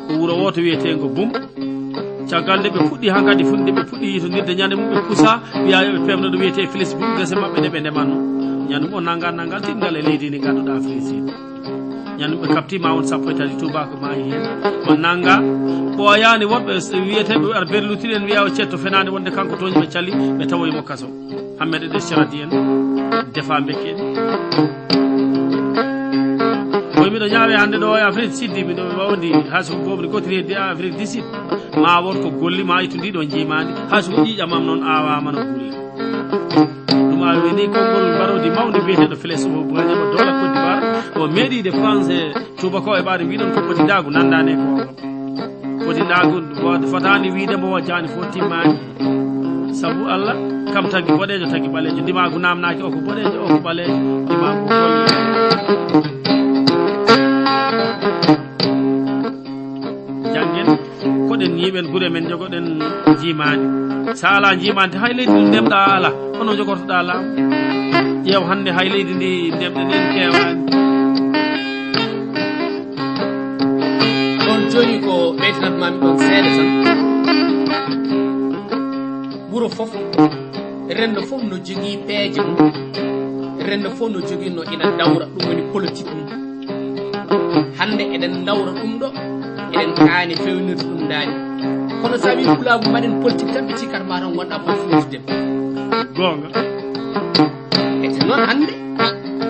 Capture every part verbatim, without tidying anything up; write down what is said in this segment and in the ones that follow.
Ko wuro wooto wiyeteengo Bum. Caggal nde ɓe puɗɗi hankadi funde, ɓe puɗɗi yiitondirde ñande mum, ɓe pusa wiya yo ɓe peewno ɗo wiyetee Félix Bum, gese maɓɓe ɗe ɓe ndemanno. Ñande mum o nannga, nanngal tiɗngal e leydi ndi ngannduɗaa Félix. Ñande mum ɓe kaɓti ma on sappo e tati tuubaako maayi heen. O nannga, ɓooyaani woɗɓe s-, wiyeteeɓe ar berlutiri en wiya o ceetto fenaande wonde kanko tooñi ɓe cali, ɓe tawoyi mo kaso. Hammet e ɗe caradi en, defa bekke en. Koye miɗo ñaawe hannde ɗo e Afrique Sud, miɗo wawndi hay so ko boobu gotiri heddi Afrique du Sud. Ma won ko golli ma ittu ndi ɗo njiimaandi, hay so ko ƴiiƴam am noon aawama no gulle. Ɗum a woni konngol mbaroodi mawndi biyeteeɗo Félix Houphouët-Boigny mo Douala Côte d'Ivoire, o meeɗiide France, tuubakooɓe ɓaade mbiɗon ko poti ndaagu nanndaani e ko. Poti ndaagu fotaani wiide mbo wajjaani fof timmaani. Sabu Allah kam tagi boɗeejo, tagi ɓaleejo. Ndimaagu naamnaaki, o ko boɗeejo, o ko ɓaleejo. Ndimaagu golle. Janngen, koɗen ñiiɓen gure men, jogoɗen njiimaandi. So a alaa njiimaandi, hay leydi ndi ndemɗaa alaa. Hono jogortoɗaa laamu? Ƴeew hannde hay leydi ndi ndemɗen en keewaani. Ɗon jooni ko ɓeydanat maami ɗon seeɗa tan. Wuro fof, renndo fof no jogii peeje mum. Renndo fof no jogii no ina dawra, ɗum woni politique mum. Hannde eɗen dawra ɗum ɗo, eɗen kaani fewnirde ɗum ndaani. Kono so a wii pulaagu mbaɗen politique tan, ɓe cikkata ma tan ngonɗaa ko fuutude. Goonga. Ete noon hannde,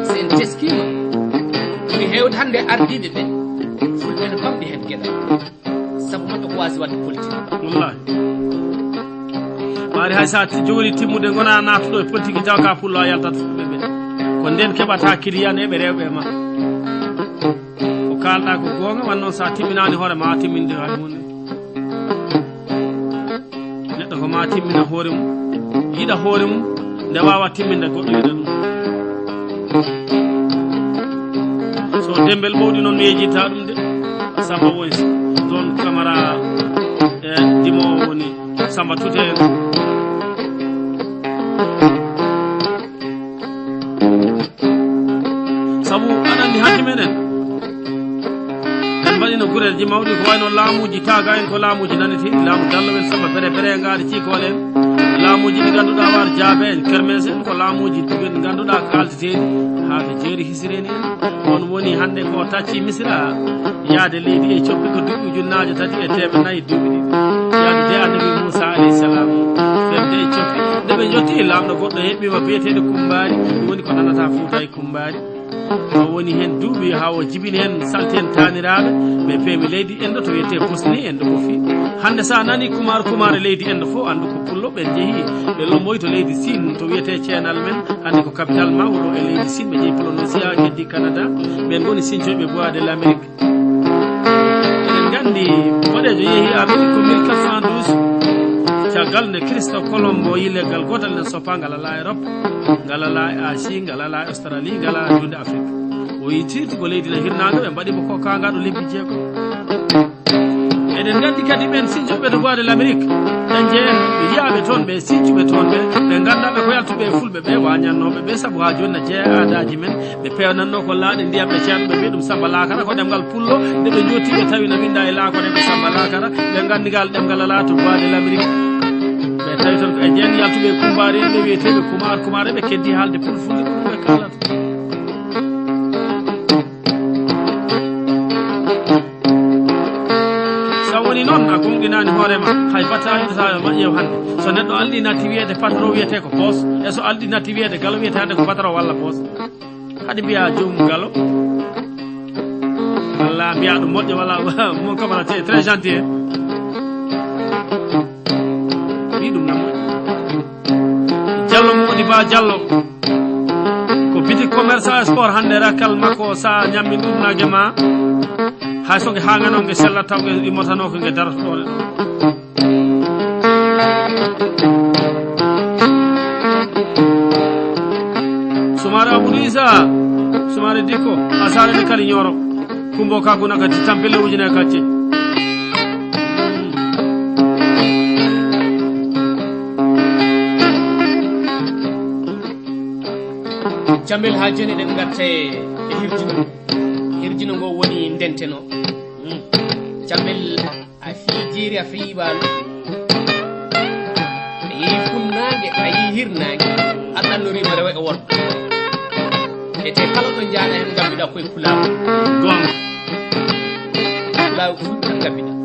so en teskiima, ɓuri heewde hannde ardiiɓe ɓe, fulɓe no pamɗi heen geɗal. Sabu maɓɓe ko waasi waɗde politique. Wallahi. Ɓaade hay so a ti-, jogori timmude, ngona naatuɗo e politique, taw ka pullo a yaltat fulɓe ɓe. Ko nden keɓata client e ɓe rewɓe e ma. Ko kaalɗa ko goonga, wan noon so a timminaani hoore ma, a timminde hay huunde. Neɗɗo ko ma timmina hoore mum, yiɗa hoore mum, nde waawa timminde goɗɗo yiɗa ɗum. So Dembel Ɓowɗi noon, mi yejjitta ɗum de. Samba woni zone Camara, e Dimo woni Samba Tute en. Sabu aɗa anndi hannde meɗen en mbaɗino gureeji mawɗi, ko wayno laamuuji taaga en, ko laamuuji naneteeɗi, laamu Dallo en, Samba Bere Bere, ngaari ciikoole en, laamuuji ɗi ngannduɗaa war jaabe en, kermesse en, ko laamuuji ɗi ngannduɗaa kaaldeteeɗi haa ɓe jeeri Sireni en. On woni hannde ko tacci Misira, yaade leydi Ecoppi ko duuɓi ujunnaaje tati e teemeɗɗe nayi duuɓi ɗiɗi. Yaade de Annabi Muusa alayhi salam, fewde Ecoppi. Nde ɓe njotti, laamɗo goɗɗo heɓiima biyeteeɗo Kummbaari, ɗum woni ko nanata Fuuta e Kummbaari. O woni heen duuɓi haa o jibini heen salti heen taaniraaɓe, ɓe peewi leydi Endo to wiyetee Bosni, Endo ko fii. Hannde so a nanii Kumaar Kumaar e leydi Endo fof, anndu ko pullo, ɓe njehi, ɓe lomboyi to leydi Siin, to wiyetee ceenal men, hannde ko capital mawɗo e leydi Siin, ɓe njehi Polonesia, keddi Canada, ɓen ngoni siñcoyɓe Voix de l'Amérique. Eɗen nganndi boɗeejo yehi Amérique ko mille quatre cent douze, caggal nde Christophe Colombo yi leggal gootal, nden soppa ngal alaa Europe, ngal alaa Asie, ngal alaa Australie, ngal alaa duunde Afrique. O yi tiiɗi ko leydi no hirnaange, ɓe mbaɗi mo ko kaangaɗo lebbi jeegom. Eɗen nganndi kadi ɓen siñcoɓe to Voix de l'Amérique, ɓe njeyen yiyaaɓe toon, ɓe siñcuɓe toon ɓe, ɓe nganndaa ɓe ko yaltuɓe e fulɓe ɓe, wañannooɓe ɓe, sabu haa jooni na jeeya aadaaji men, ɓe peewnatnoo ko laaɗe ndiyam ɓe ceerno, ɓe mbiya ɗum Samba Laakara, ko ɗemngal pullo, nde ɓe njotti ɓe tawi no winnda e laakore ko Samba Laakara, ɓe nganndi ngal ɗemngal alaa to Voix de l'Amérique. Ɓe tawi toon ko e jeen yaltuɓe e Kummbaari en, ɓe wiyeteeɓe Kumaar Kumaar, ɓe keddi haalde pulfulde ko ɗum ɓe kaalata. So a woni noon, a gomɗinaani hoore ma, hay batta a yiɗata ma ƴeew hannde. So neɗɗo alɗi natti wiyeede patron wiyetee ko boos, e so alɗi natti wiyeede galo wiyetee hannde ko patron walla boos. Haɗi mbiya joomum galo, walla mbiya ɗum moƴƴo, walla mon camarade très gentil. Mbi ɗum nam moƴƴi. Jallo Moodi Ba Jallo. Ko bitik commerçant sport hannde rakkal makko, sa ñammi ɗum nage ma. Hay so nge haangano nge sellat taw nge immotano ko nge dartotoore ɗo. Sumaare Abdou Issa, Sumaare Dikko, Asaare ne kadi ñooro. Kumbo Kakuna kadi tampille ujine kacce. Jamel haa jooni eɗen ngatta e, e hirjino. Hirjino ngo woni ndenteno. Mm. Camel a fii jeeri, a fii waalo. A yii funnaange, a yii hirnaange. A ɗannoriima rewo e worgo. Ete kala ɗo njaaɗa heen, ngabbiɗaa koye pulaagu. Goonga. Pulaagu fof tan ngabbiɗaa.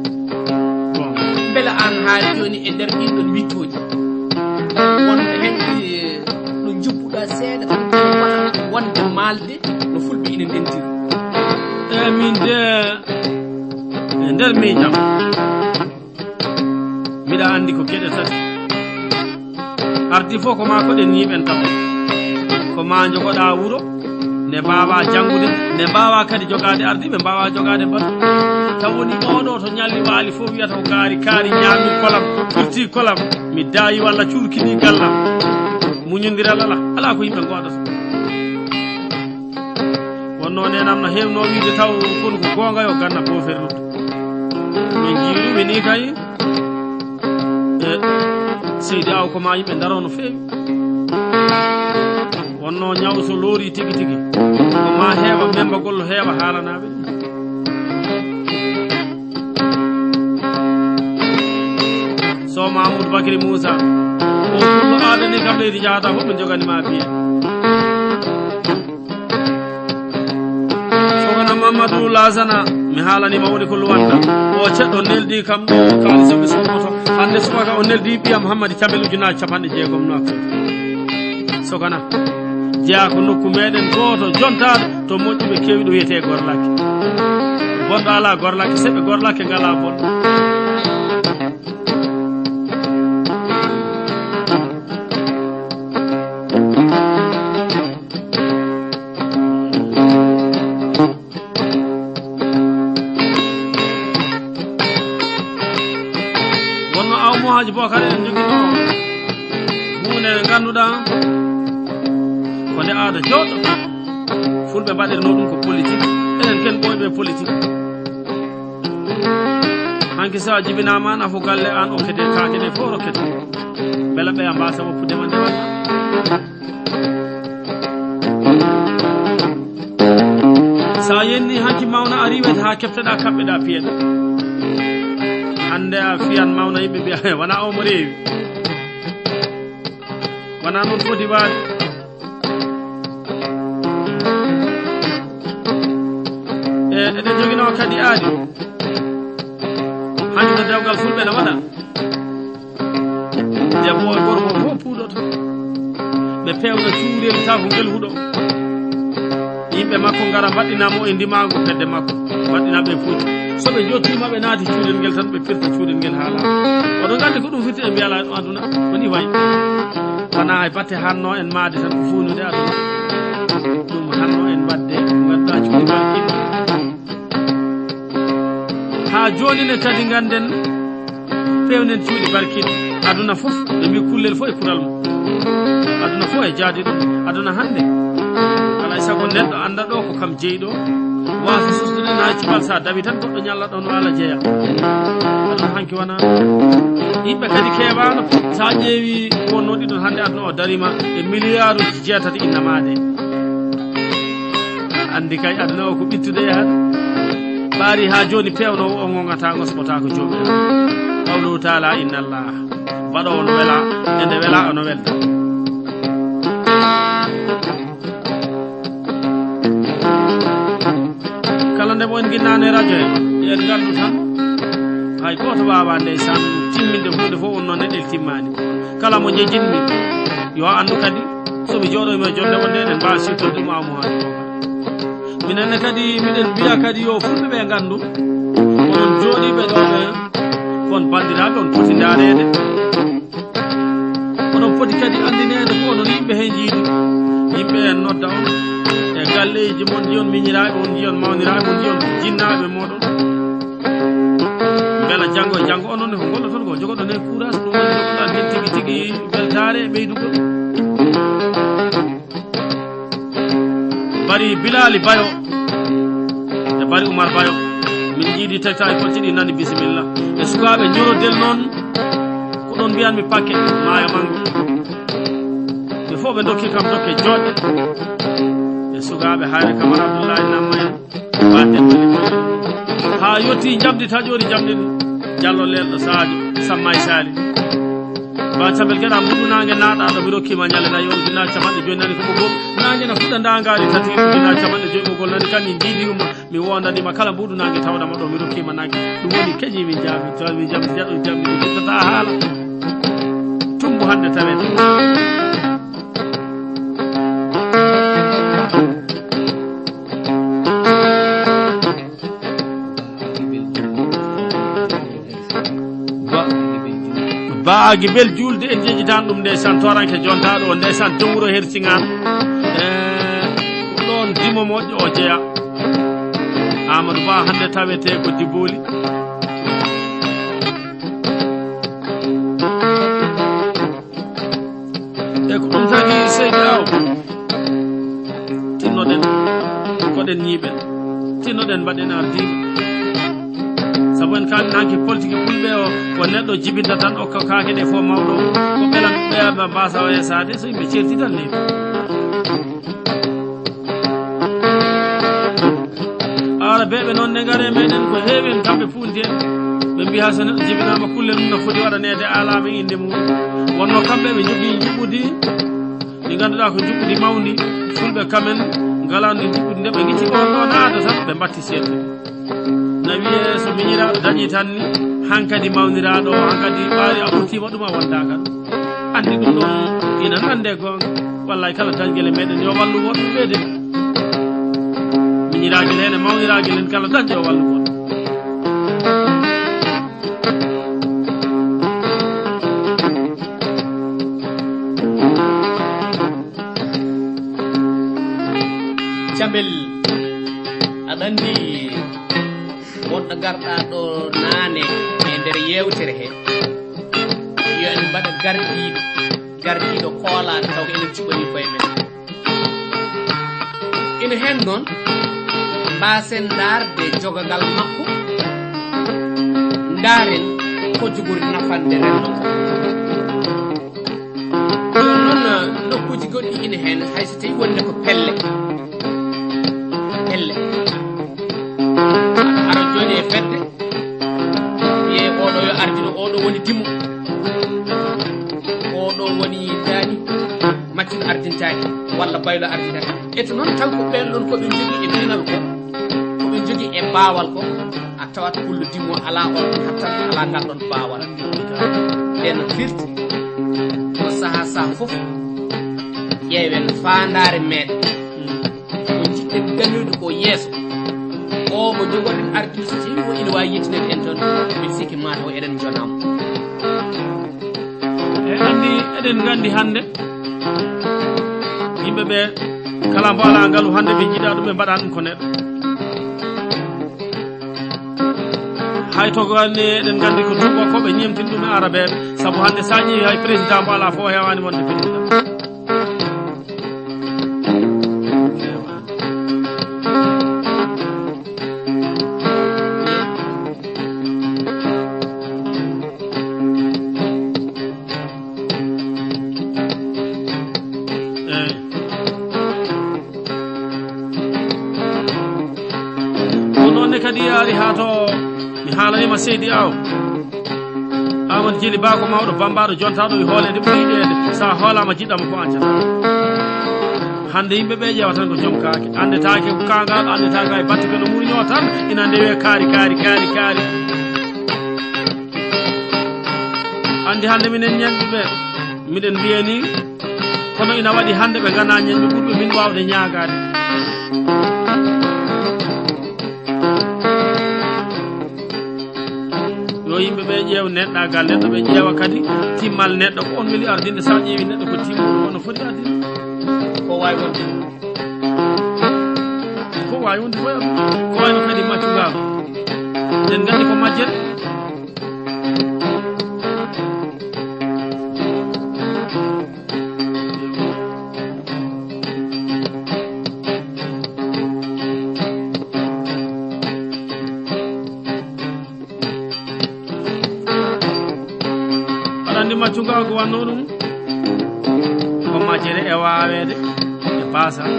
Goonga. Mbela aan haa jooni e nder ɗiin ɗoon wiɗtooji, wonde heen, eh, ɗo njuppuɗaa seeɗa tan, wonde maalde no fulɓe ina ndentiri? Eey, min de, e nder miijam, mbiɗa anndi ko geɗe tati. Ardi fof ko maa koɗen ñiiɓen taw. Ko maa njogoɗaa wuro, nde mbaawaa janngude, nde mbaawaa kadi jogaade ardi, ɓe mbaawaa jogaade batu. Taw woni oɗo to ñalli waali fof wiyata ko kaari, kaari ñaami kolam, firti kolam. Mi daayi walla cuurkini gallam. Muñondiral alaa, alaa ko yimɓe ngoodata. Wonno nenam no heewno wiide taw kono ko goonga yo ganna boofere rutto. Min jiirumi ni kay, e seydi aw ko ma yimɓe ndaro no feewi. Wonno ñaw so loori tigi tigi, ko ma heewa memba gollo heewa haalanaɓe. So Mamoudou Bakri Moussa, o pullo aadani kam leydi jahata fof min jogani ma biye. Sogana Mamadou Lasana, mi haalani ma woni ko luwanta. O ceɗɗo neldi kam ɗo kaalis mi somoto. Hannde subaka o neldi ɓiyam Hammadi Camel ujunaaji capanɗe jeegom no akko. Sogana. Jeyaa ko nokku meɗen gooto jontaaɗo to moƴƴuɓe kewi ɗo wiyetee Gorlake. Bonɗo alaa Gorlake, seɓe Gorlake ngalaa bonɗo. Wonno aw mo Haji Bokar en joginoo huunde nde ngannduɗaa ko nde aada jooɗo. Fulɓe mbaɗirnoo ɗum ko politique. Enen ken ɓooyɓe politique. Hanki so a jibinaama nafu galle an o kete kaake ɗe fof rokkete. Mbela ɓeya mbasa woppude ma ndewan. Sa yenni hanki mawna a riwete ha kefteɗa kaɓɓeɗa piyeɗa. Hande a fiyan mawna yimɓe mbiya wona o mo rewi. Wona noon foti waade. E eɗen jogino kadi aadi. Hannde dewgal fulɓe ne waɗa. Debbo e gorko fof puuɗoto. Ɓe pewna cuurel taw ko ngel huɗo. Yimɓe makko ngara mbaɗɗina mo e ndimaagu fedde makko. Mbaɗɗina ɓe foti. So ɓe jottiima ɓe naati cuurel ngel tan ɓe firta cuurel ngel haa laaɓa. Oɗon nganndi ko ɗum firti e mbiya laa ɗum aduna. Ko ni wayi. Wona e batte hanno en maadi tan ko fuunude aduna. Ɗum hanno en mbaɗde ko ngannduɗaa cuuɗi barkiɗi. Haa jooni ne kadi ngannden pewnen cuuɗi barkiɗi. Aduna fof ɓe mbi kullel fof e kural mum. Aduna fof e jaadi ɗum. Aduna hannde alay sago neɗɗo annda ɗo ko kam jeyi ɗo. Waasa susdude na cuɓal sa dawi tan goɗɗo ñalla ɗon waala jeeya. Aduna hanki wona yimɓe kadi keewaano. Sa ƴeewi wonno ɗiɗon hannde aduna o darima e miliyaaruji jeetati innamaade. Anndi kay aduna o ko ɓittude e hade. Ɓaari ha jooni pewno o ngongata ngosɓota ko joomi. Qawluhu taala inna allah. Mbaɗo ono wela, ende wela ono welta. Kala nde mo en ginnano e radio en, en ngandu tan. Hay goto wawa ndeysaan timminde hunde fof wonno neɗɗel timmani. Kala mo jejinmi, yo anndu kadi, so mi jooɗoyma e jonde wonde eɗen mbawi siftorde ɗum aw mo haali. Minen ne kadi, miɗen mbiya kadi yo fulɓe ɓe ngandu, onon jooɗiɓe ɗo ɓe, kon bandiraɓe, on poti ndareede. Oɗon poti kadi andineede ko onon yimɓe heen njiidi. Yimɓe en nodda on e galleeji mon, njiyon miñiraaɓe, on njiyon mawniraaɓe, on njiyon jinnaaɓe mooɗon. Mbela janngo e janngo onon ne ko ngolloton ko, jogoɗon heen courage, ɗum woni jogoɗon heen tigi tigi weltaare e ɓeydugol. Bari Bilali Bayo e Bari Umar Bayo, min jiidi tekta e kolci ɗi nani bisimilla. E sukaaɓe ñorodel noon, ko ɗon mbiyanmi pakke maayo mango. Ɓe fof ɓe dokki kam dokke joɗɗe. E sukaaɓe Hayre Kamara Abdullahi Namma en, Baden Mali Boy. Haa yotti njamdi taƴoori njamdi ndi. Jallo leelɗo Sadio Samma e Saali. Ba Cabel Geɗa Mbuɗu Naange naaɗaaɗo mi rokkiima ñalle nayi on ginnaaji capanɗe joyi nani ko ɓoggol. Naange na fuɗa ndaangaari tati ginnaaji capanɗe joyi ɓoggol nani kañum njiidiima. Mi wondaniima kala Mbuɗu Naange tawɗaama ɗo mi rokkiima nagge. Ɗum woni keñii min njaabi. Tawi min njamdi jaɗo njamdi mi jiddata haala. Tumbu hannde tawete. Ba, ba Gibel juulde en njeejitaani ɗum ndeysaan, tooranke jontaaɗo o ndeysaan, jom wuro Hersiŋaan. Eh, ko ɗoon dimo moƴƴo o jeyaa. Amadou Ba hannde tawetee ko Diboli. E ko ɗum tagi seydi aw. Tinnoɗen, koɗen ñiiɓen. Tinnoɗen, mbaɗen ardiiɓe. Sabu en kaalinaaki politique ɓulɓe o, ko neɗɗo jibinta tan, okka kaake ɗe fof mawɗo o. Ko ɓelan ɓe mbasa o yesaade, so yimɓe ceerti tan leydi. Aarabeeɓe noon, nde ngare meɗen ko heewi en kamɓe puunti en. Ɓe mbiya so neɗɗo jibinaama kulle mum no foti waɗaneede alaama e innde mum. Wonno kamɓe ɓe njogii njuɓɓudi ndi ngannduɗaa ko njuɓɓudi mawndi. Fulɓe kamen ngalaa ndi njuɓɓudi nde ɓe ngitti on ɗo naata tan ɓe mbatti seeɗa. Na wiyee so miñiraaɗo dañii tan ni hankadi mawniraaɗo o hankadi ɓaari a ɓurtiima ɗum a wondaa kan. Anndi ɗum ɗon ina nande goonga. Wallay kala dañgele meɗen yo wallu woɗɓe ɓe de. Miñiraagel heen e mawniraagel heen kala dañɗo yo wallu woɗɓe. Cabel, aɗa anndi wonɗo garɗa ɗo naane e nder yeewtere he, yo en mbaɗa gardiiɗo, gardiiɗo koolaaɗo taw ko enen cuɓanii koye men. Ina heen noon, mbaasen ndaarde jogagal makko, ndaaren ko jogori nafande renndo ngo. Ɗum noon, nokkuuji goɗɗi ina heen, hay so tawii wonde ko pelle. Pelle. Aɗa jooni e fedde, wiyee oɗo yo ardino, oɗo woni dimo, oɗo woni daani, maccuɗo ardintaake, walla baylo ardintaake. E to noon, kanko ɓeen ɗoon ko ɓe njogii e pinal ko, ko ɓe njogii e baawal ko, a tawat pullo dimo alaa on hattan, alaa ngal ɗoon baawal. Nden no firti, ko sahaa sahaa fof, ƴeewen faandaare meeɗen. Ko njiɗɗen dañoyde ko yeeso. O mo jogoɗen ardiiɗo so tawi o ina waawi yettinande en toon, min sikki mataw eɗen jonaama. E anndi, eɗen nganndi hannde, yimɓe ɓe kala mbo alaa ngalu hannde ɓe njiɗa ɗum, ɓe mbaɗa ɗum ko neɗɗo. Hay to ko ne eɗen nganndi ko tuubakooɓe ñeemtini ɗum e aarabeeɓe, sabu hannde so a ƴeewi hay président mbo alaa fof o heewaani wonde président. Eyi. Ko noon ne kadi yaari haa to mi haalaniima seydi aw. Amadou Jeli Ba ko mawɗo bammbaaɗo jontaaɗo e hooleede ɓuri yiɗeede. So a hoolaama jiɗɗaama ko an jata. Hannde yimɓe ɓe ƴeewa tan ko joom kaake. Anndetaake ko kaangaaɗo, anndetaake hay batte kono murñoo tan ina ndewe kaari, kaari, kaari, kaari. Anndi hannde minen ñenɓe ɓe, miɗen mbiya ni, kono ina waɗi hannde ɓe nganaa ñenɓe ɓurɓe min waawde ñaagaade. Yo yimɓe ɓe ƴeew neɗɗaagal neɗɗo, ɓe ƴeewa kadi timmal neɗɗo. Ko on weli ardinde, so a ƴeewi neɗɗo ko timmuɗo, no foti ardinde? Ko waawi wonde. Ko waawi wonde ko yaɓi. Ko wayno kadi maccungaagu. Eɗen nganndi ko majjere. Aɗa anndi maccungaagu wannoo ɗum? Ko majjere e waaweede e baasal.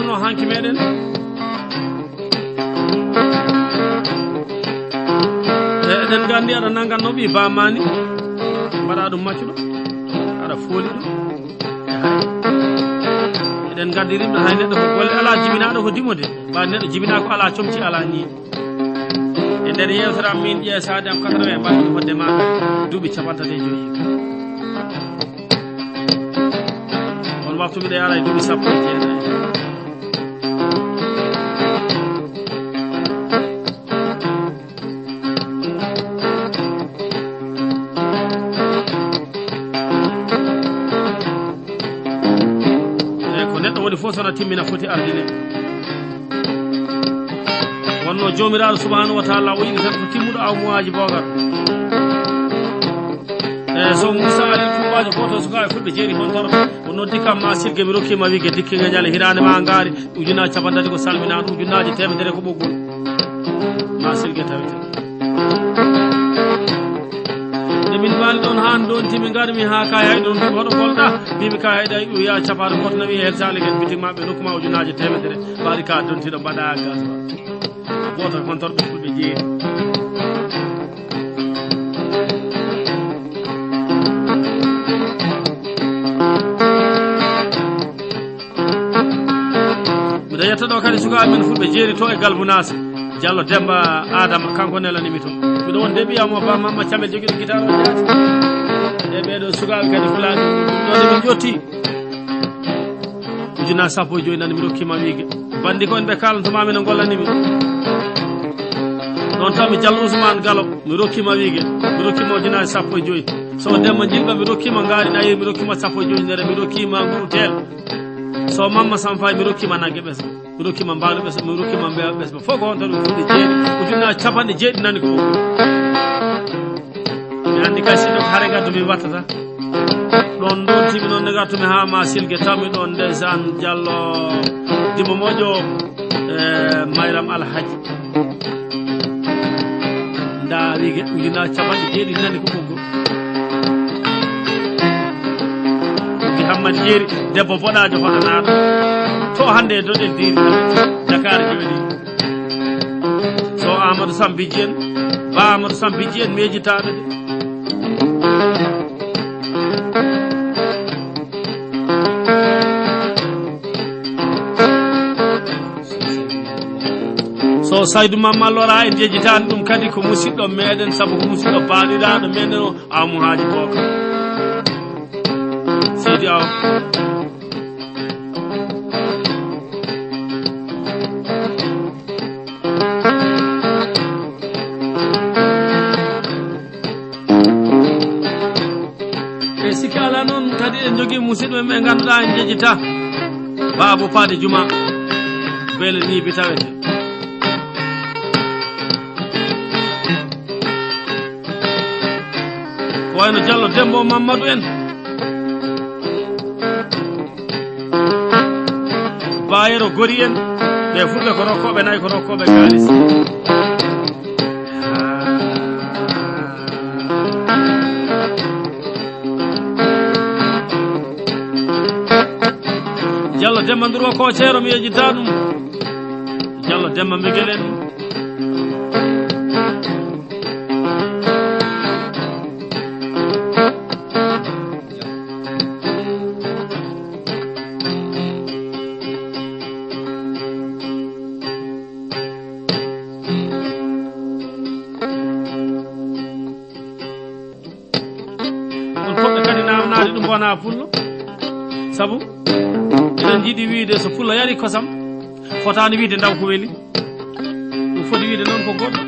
No hanki meɗen. E, eɗen nganndi aɗa nannganno ɓii bammaani, mbaɗa ɗum maccuɗo, aɗa fooli ɗum. E hay. Eɗen nganndi rimɗo hay neɗɗo ko golle alaa, jibinaaɗo ko dimo de. Ɓa neɗɗo jibinaa ko alaa comci, alaa ñii. E nder yeewtere am min ƴeesaade am quatre-vingts mbaɗmi hoddema duuɓi capanɗe tati e joyi. On waftu miɗo yaara e duuɓi sappo e jeenayi. E ko neɗɗo woni fof, so na timmina foti ardine. Wonno Joomiraaɗo subhanahu wa taala o yiɗi tan ko timmuɗo aw muwaaji boogal. E so Moussa Aliou Tuubaajo gooto sukaaɓe fulɓe jeeri hontorɓe, o noddi kam ma Silge, mi rokkiima wiige dikkinge ñale hiraande ma ngaari, ujunnaaji capanɗe tati ko salminaandu, ujunnaaji teemedere ko ɓoggol. Ma Silge tawete. Nde min mbaali ɗoon haa ndonti, min ngarmi haa Kaay Hayɗo, ɗum hoɗo ngolɗaa? Mbimi Kaay Hayɗo, o wiya capanɗe gooto, na wiya hel saali gen bitik maɓɓe, nokku ma ujunnaaje teemedere. Mbaɗi ka dontiɗo mbaɗa gas. Gooto e hontorɓe fulɓe jeeri. Miɗo yetta ɗo kadi sukaaɓe men fulɓe jeeri to e Galbunaas. Jallo Demba Adama, kanko nelanimi to. Miɗo won deɓi amo ba Mamma Camel jogiɗo gitaar o jaati. E ɓeɗo sukaaɓe kadi fulaaɓe, ɗum ɗo de min jotti. Ujunnaje sappo e joyi nani mi rokkima wiige. Bandi ko en ɓe kaalanto ma min o gollanimi. Ɗon taw mi Jallo Ousmane Galo, mi rokkima wiige. Mi rokkima ujunnaje sappo e joyi. So Demba Jilba, mi rokkima ngaari nayi, mi rokkima sappo e joyi ndere, mi rokkima nguru teel. So Mamma Sam Faye, mi rokkima nagge ɓesgo. Mi rokkima mbaalu ɓesgo, mi rokkima mbeewa ɓesgo. Fof ko on tan ɗum fulɓe jeeɗi. Ujunnaje capanɗe jeeɗi nani ko. Mi anndi kay sinno ko hare ngaddu min wattata. Ɗon ɗon timi noon ne ngartumi haa ma Silge, tawmi ɗon ndeysaan Jallo Dimo Moƴo, e Mayram Alhaji. Nda wiige ujunnaje capanɗe jeeɗi nani ko ɓoggol. Wiige Hammadi Jeeri, debbo boɗaajo hoɗanaaɗo. To hannde e doɗel diiri Dakar jooɗi. So Amadou Sam Bijji en, ba Amadou Sam Bijji en miijitaaɗo de. So Saydou Mamma Lora en jejjitaani ɗum kadi ko musidɗo meɗen, sabu ko musidɗo baaɗiraaɗo meɗen o Amu Haaji Boka. Seydi Aw. E sikki alaa noon kadi en njogii musidɓe ɓe ngannduɗaa en njejjita. Baabo Paade Juma. Beele ni bi tawete. Ko wayno Jallo Dembo Mamadou en. Bayero Gori en. Ɓe fulɓe ko rokkooɓe nayi, ko rokkooɓe kaalis. Jallo Demba Nduro ko ceero mi yejjita ɗum. Jallo Demba Mbegel en. On poɗɗo kadi namnaade ɗum wona pullo. Sabu eɗen njiɗi wiide so pullo yari kosam, fotaani wiide ndaw ko weli. Ɗum foti wiide noon ko goɗɗo.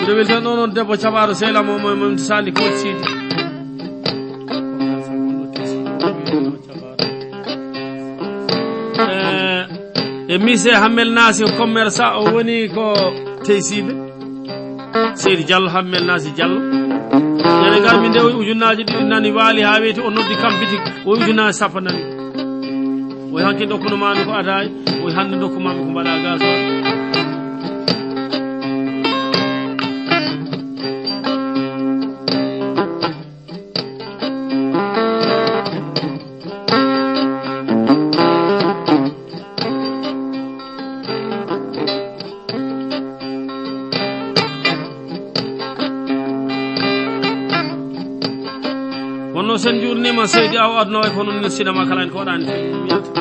Mbiɗo weltan noon on debbo caɓaaɗo sehla mo, mo, mo Sali Kooti Sidi. Eh, e mise Hammel Naasi, o commerçant, o woni ko Teysiɓe. Seydi Diallo, Hammel Naasi Diallo. Ñande ngarmi nde, o wi ujunnaaje ɗiɗi nani waali haa weeti, o noddi kam bitik, o wi ujunnaaje sappo nani. O wi hanki dokkuno maami ko ataay, o wi hannde dokku maami ko mbaɗa gasoil. Seydi Aw, aduna way ko noon, sinema kala en ko waɗaani film wiyata.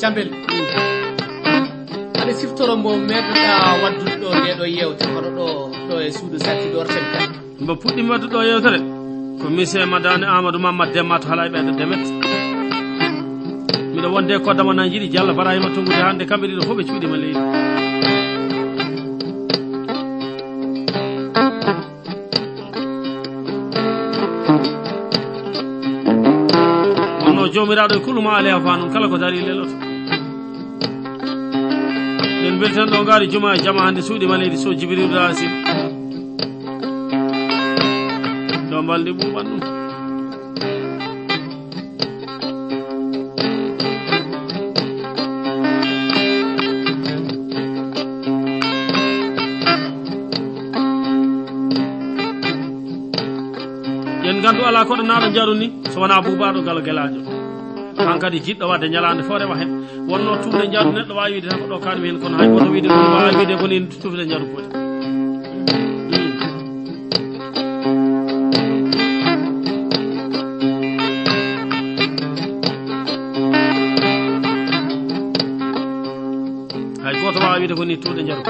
Cambel, aɗa siftoro mbo meeɗoɗaa waɗdude ɗo nde ɗo yeewte, hono ɗo, ɗo e suudu Sattidoor Sen Kadi? Mbo puɗɗiimi waɗdude ɗo yeewtere ko mise Madani Amadou Mamad Demba to Halay ɓeyɗo Demet. Miɗo wonde ko Dama Nanjiɗi Diallo Barahima Tunngude hannde, kamɓe ɗiɗo fof ɓe cuuɗiima leydi. Wonno Joomiraaɗo e kuluma Aliya Fa noon, kala ko darii leloto. Ɗen mbeltan ɗo ngaari juma e jama hannde suuɗiima leydi so Jibril Rasil. Ɗo mbalndi ɓuuɓan ɗum. Yen ngandu alaa koɗo naaɗo njaru ni, so wonaa buubaaɗo galo gelaajo. Kan kadi jiɗɗo waɗde ñalaande fof rewa heen. Wonno tufde njaru neɗɗo waawi wiide tan ko ɗo kaɗmi heen, kono hay goto wiide ɗum waawi wiide ko ni tufde njaru foti. Hay gooto waawaa wiide ko ni tuuɗe njaru.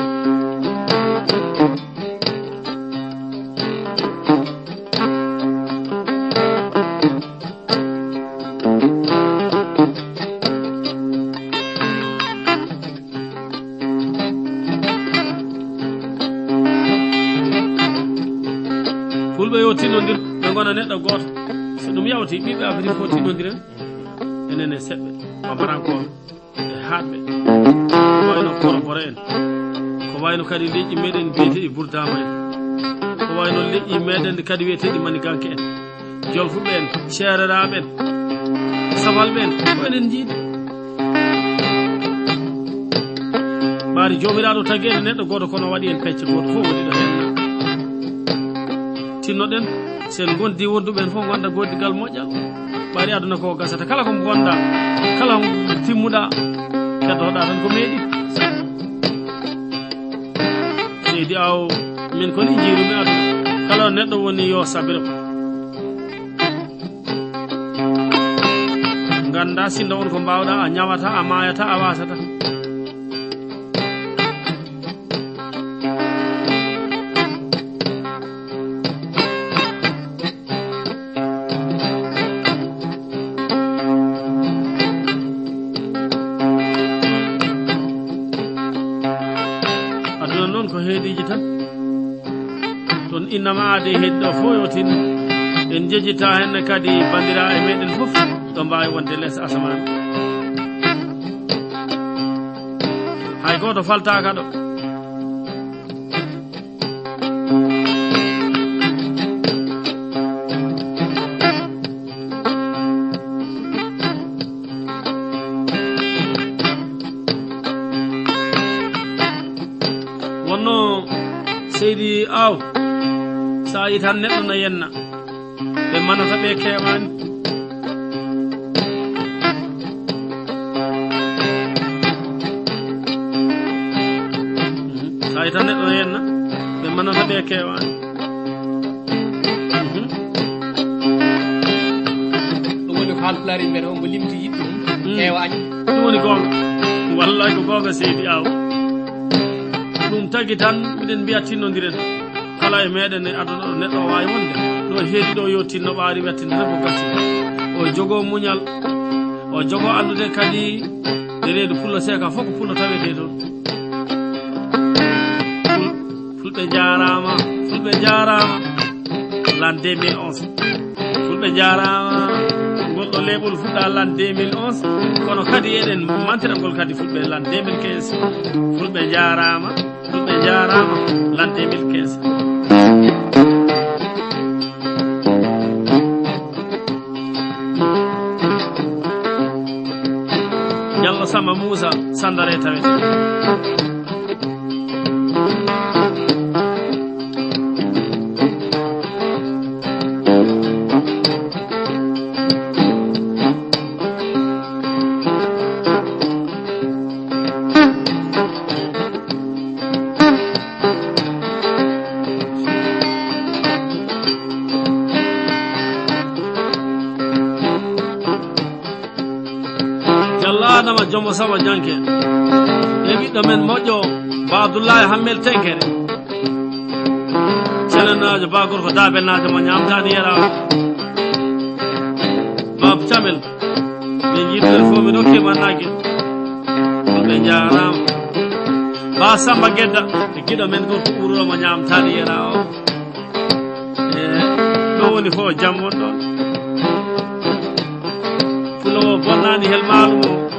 Fulɓe yo tinnondir, ɓe ngona neɗɗo gooto. So ɗum yawti, ɓiɓɓe Afrik fof tinnondira. Enen e seɓɓe, Bambarankooɓe, e haatɓe. Ko wayno Koroboro en. Ko wayno kadi leƴƴi meɗen biyeteeɗi Burdaama en. Ko wayno leƴƴi meɗen kadi wiyeteeɗi Maniganke en. Jolfuɓe en, Ceereraaɓe en, Safalɓe en, ko enen njiidi. Ɓaari Joomiraaɗo tagi en e neɗɗo gooto, kono waɗi en pecce gooto fof woni ɗo heen. Tinnoɗen, sen ngondi wonduɓe en fof ngonda goodigal moƴƴal. Ɓaari aduna ko gasata, kala ko ngonɗaa, kala ko timmuɗaa, keddotoɗaa tan ko meeɗi. Seydi Aw, min ko ni njiirumi aduna. Kala ɗo neɗɗo woni yo sabiro. Ngannda sinno on ko mbaawɗaa, a ñawataa, a maayataa, a waasataa. Aduna noon ko heediiji tan. Ɗon innama aade e heedi ɗo fof yo tinno. En njejjita heen kadi banndiraaɓe meɗen fof ɗo mbaawi wonde les asamaan. Hay gooto faltaaka ɗo. Wonno Seydi Aw, so a yi tan neɗɗo no yenna, ɓe manata ɓe keewaani. Mhm. So a yi tan neɗɗo no yenna, ɓe manata ɓe keewaani. Mhm. Ɗum woni ko Haalpulaar yimɓe ɗo, mbo limti yiɗɓe mum, mm, heewaani. Ɗum woni goonga. Wallaahi ko goonga, Seydi Aw. Ɗum tagi tan, miɗen mbiya tinnondiren. Kala e meɗen e aduna ɗo, neɗɗo o waawi wonde. Ɗo heedi ɗo yo tinno ɓaari wettinde tan ko gasi. O jogoo muñal. O jogoo anndude kadi e reedu Pullo Seeka fof ko Pullo tawetee toon. Ful-, Fulɓe njaaraama, Fulɓe njaaraama. L'an deux mille onze. Fulɓe njaaraama. Ngol ɗo leeɓol fuɗɗaa l'an deux mille onze. Kono kadi eɗen mantira ngol kadi Fulɓe l'an deux mille quinze. Fulɓe njaaraama. Fulɓe njaaraama, l'an deux mille quinze. Jallo Samba Moussa, Sandare tawete. Jomo Saba Janke. E ɓiɗɗo men moƴƴo, Ba Abdullahi Hammel Tenkere. Senenaajo, Ba Gorko Daabelnaajo mo ñaamtaani yera. Ba Camel. Ɓe yiɗde fof mi ɗokke mannage. Ɓe njaaraama. Ba Samba Gedda. E giɗo men gorko uuro mo ñaamtaani yera o. E ɗo woni fof jam won ɗon. Fulo o bonnaani hel maalu mo.